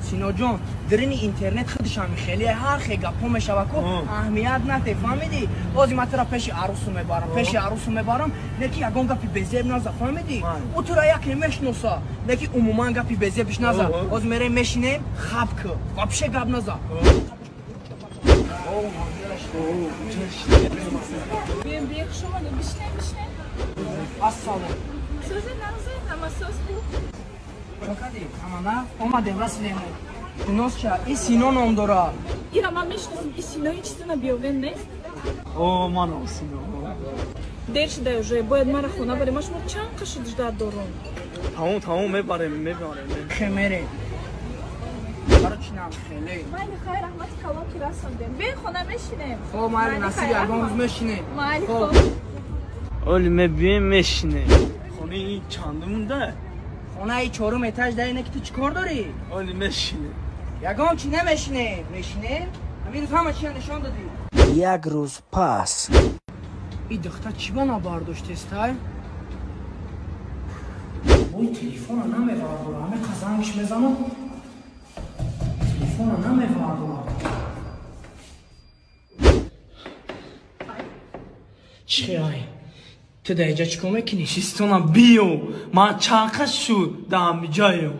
Синоҷон, дарини интернет худашам хеле ҳар хе гапҳо мешава ку, аҳамият нате, фаҳмидӣ? Ҳозир ман тура пеши арӯсу мебарам, пеши арӯсу мебарам, не ки ягон гапи безеб наза, фаҳмидӣ? Ӯ тура яке мешиноса, не ки умуман гапи безебиш наза. Ҳозир мерем мешинем, хаб ку, вообще гап наза. Ассалом. Сӯзе нағзе, ҳама соз буд. Чо кардӣ? Ҳама нағз? Омадем, расидем. Шиносча, и Сино ном дорад. Ира ман мешиносам, и Сино ҳеҷ чиза набиёвен нест? О, манам Сино. Дер шуда уже, бояд мара хона барем. Ман шумо чанд қаши ждат дорум. Тамом, тамом, мебарем, мебарем. Хе мерем. Короче, нам хеле. Майли, хайр, раҳмати калон ки расондем. Бе хона мешинем. Хоб, майли, насиби ягон рӯз мешинем. Майли, хоб. Оли мебием, мешинем. Хонаи чандумда? Хонаи чорум этаж да, ине ки ту чӣ кор дорӣ? Оли мешинем. Ягон чӣ намешинем? Мешинем? Ҳамин рӯз ҳама чия нишон додӣ. Як рӯз пас. И духта чӣ ба набардоштестай? Ой, телефона намевардора, ҳаме қазангиш мезанам. Телефона намевардора. Чӣ ай? Ту дар инҷа чӣ кор мекунӣ? Чистона биё, ман чанд қаш шуд дар ҳамиҷаё.